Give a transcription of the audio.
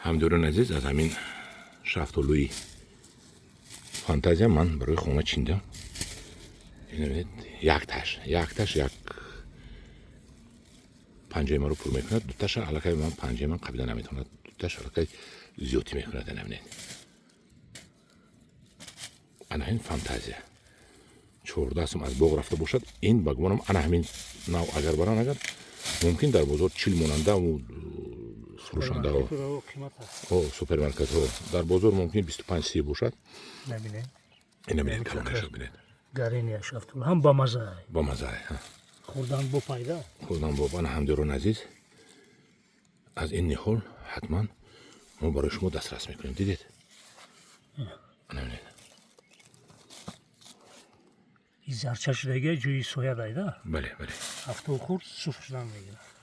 Ҳамдиёрони азиз, аз ҳамин шафтолӯи Фантазия ман барои хона чиндам. Бинед, якташ як панҷаи маро пур мекунад, дуташа аллакай ман панҷаи ман қабида наметавонад, дуташ аллакай зиёдтӣ мекунад. Бинед, ана ҳамин Фантазия 14 сум аз боғ рафта бошад. Ин ба гумонам ана ҳамин нав агар баран, агар мумкин дар бозор 40 монандаву фурӯшандаҳо, супермаркетҳо, дар бозор мумкин 25-30 бошад. Ина бинед, калонаша бинед. Гарения шафтол ҳам бамаза. Бамаза. Хӯрдан бо пайда. Хӯрдан бо. Ана, ҳамдиёрони азиз, аз ин ниҳол ҳатман мо барои шумо дастрас мекунем. Дидед, ана бинед. Зарча шудаги ҷои соя дайда. Бале. Ҳафтол хурд суф шудан мегирад.